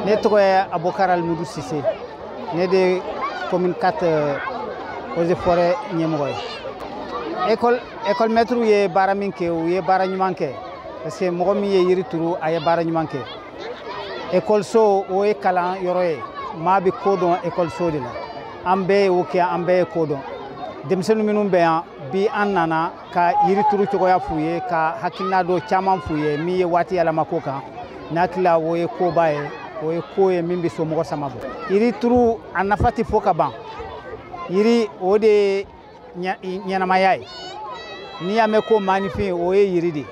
Ne tɔgɔ ye Abokar Almudu Sise, ne de commune 4 eaux et forêts ɲɛmɔgɔ ye. École maître ye baara min kɛ, u ye baara ɲuman kɛ, parce que mɔgɔ min ye yiri turu, a ye baara ɲuman kɛ. École so, o ye kalan yɔrɔ ye, maa bɛ ko dɔn école so de la. An bɛɛ y'o kɛ, an bɛɛ ye ko dɔn. Denmisɛnnin minnu bɛ yan bi, an nana ka yiri turu cogoya f'u ye, ka hakilina dɔ caman f'u ye min ye waati yɛlɛma ko kan. N hakili la, o ye koba ye, o ye ko ye min bɛ somɔgɔ sama bɔ. Yiri turu, a nafa tɛ fɔ ka ban. Yiri, o de ye ɲɛnamaya ye. N'i y'a mɛn ko maanifin, o ye yiri de ye.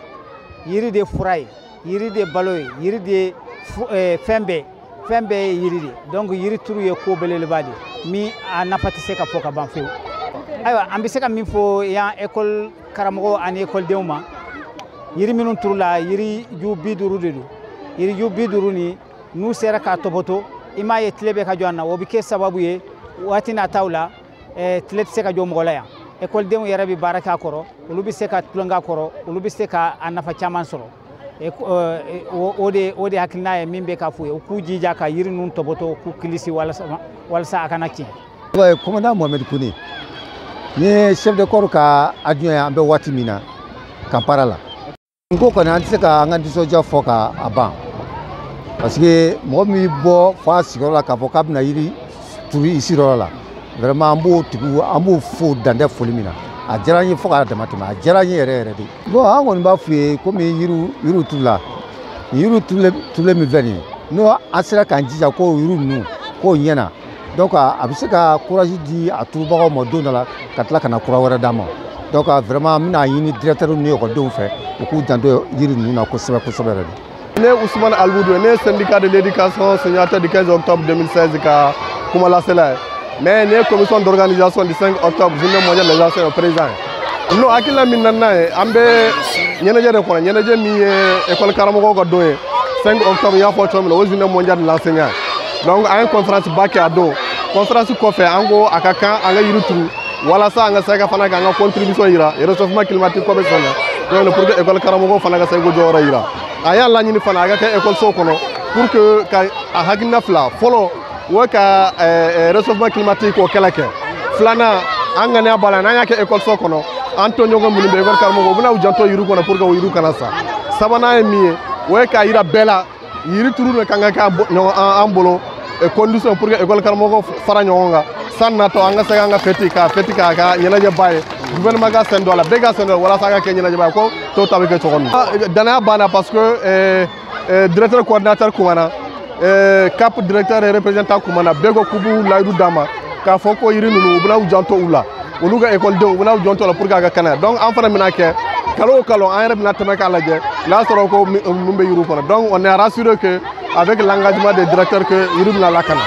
Yiri de fura ye, yiri de balo ye, yiri de fɛn bɛɛ, fɛn bɛɛ ye yiri de. Donc yiri turu ye ko belebeleba de ye min a nafa tɛ se ka fɔ ka ban fewu. Ayiwa, an bɛ se ka min fɔ yan école karamɔgɔ ani écoledenw ma, yiri minnu turula, yiri ju 50 de don. Yiri ju 50 ni n'u sera k'a topoto, i m'a ye tile bɛ ka jɔ an na, o bɛ kɛ sababu ye waati nataw la, tile tɛ se ka jɔ mɔgɔ la yan. Ekɔlidenw yɛrɛ bɛ baara k'a kɔrɔ, olu bɛ se ka tulonkɛ a kɔrɔ, olu bɛ se ka a nafa caman sɔrɔ. O de hakilina ye min bɛ ka f'u ye, u k'u jija ka yiri ninnu topoto, k'u kilisi walasa a kana tiɲɛ. Commandant Mohamed Kone, ni ye chef de corps ka adjoint ye, an bɛ waati min na Kampala la. N ko kɔni, an tɛ se ka an ka nisɔndiya fɔ ka a ban, parce que mɔgɔ min bɔ fɔ a sigiyɔrɔ la k'a fɔ k'a bɛna yiri turu i sigiyɔrɔ la, vraiment an b'o tigiw, an b'o fo dantɛ foli min na. A diyara n ye fo k'a dama tɛmɛ, a diyara n ye yɛrɛ yɛrɛ de. Bon, an kɔni b'a f'u ye, komi yiriw turula, nin yiriw turulen min filɛ nin ye, n'o an sera k'an jija k'o yiri ninnu k'o ɲɛna, donc a bɛ se ka courage di a turubagaw ma don dɔ la ka tila ka na kura wɛrɛ d'an ma. Donc vraiment, an bɛna ɲini directeur ni ekɔlidenw fɛ, u k'u janto yiri ninnu na kosɛbɛ kosɛbɛ yɛrɛ de. Ne Ousmane Alboudou, ne ye syndicat de l'éducation signataire du 15 octobre 2016 ka kumalasela ye, mais ne ye commission d'organisation du 5 octobre, journée mondiale des enseignants, président ye. No hakilina min nana ye, an bɛ ɲɛnajɛ de kɔnɔ, ɲɛnajɛ min ye école karamɔgɔw ka don ye, 5 octobre, n y'a fɔ cogo min na, o ye journée mondiale de l'enseignant. Donc an ye conférence ba kɛ a don. Conférence kɔfɛ, an ko a ka kan an ka yiri turu walasa an ka se ka fana k'an ka contribution yira réchauffement climatique ko bɛ sɔn na. Donc pour que école karamɔgɔw fana ka se k'u jɔyɔrɔ yira, a y'a laɲini fana a ka kɛ école so kɔnɔ, pour que ka a hakilina fila fɔlɔ, o ye ka réchauffement climatique k'o kɛlɛ kɛ. Filanan, an ŋaniya b'a la, n'an y'a kɛ école so kɔnɔ, an tɔɲɔgɔn minnu bɛ école karamɔgɔ, u bɛna u janto yiri kɔnɔ pour que o yiri kana sa. Sabanan ye min ye, o ye k'a yira bɛɛ la, yiri turu de kan ka kɛ an bolo condition pour que école karamɔgɔ fara ɲɔgɔn kan san natɔ, an ka se k'an ka fête k'a fête k'a ka ɲɛnajɛba ye. Gouvernement ka sen don a la, bɛɛ ka sen don a la walasa a ka kɛ ɲɛnajɛba ye ko tɔw ta bɛ kɛ cogo min. Danaya banna, parce que directeur coordinateur kumana, CAP directeur et représentant kumana, bɛɛ ko k'u b'u layidu d'an ma k'a fɔ ko yiri ninnu, u bɛna u janto u la, olu ka ekɔlidenw, u bɛna u janto la pour que a ka kɛnɛya. Donc an fana bɛna kɛ kalo o kalo, an yɛrɛ bɛna tɛmɛ k'a lajɛ n'a sɔrɔ ko mun bɛ yiriw kɔnɔ. Donc on est rassuré que avec l'engagement des directeurs que yiri bɛna lakana.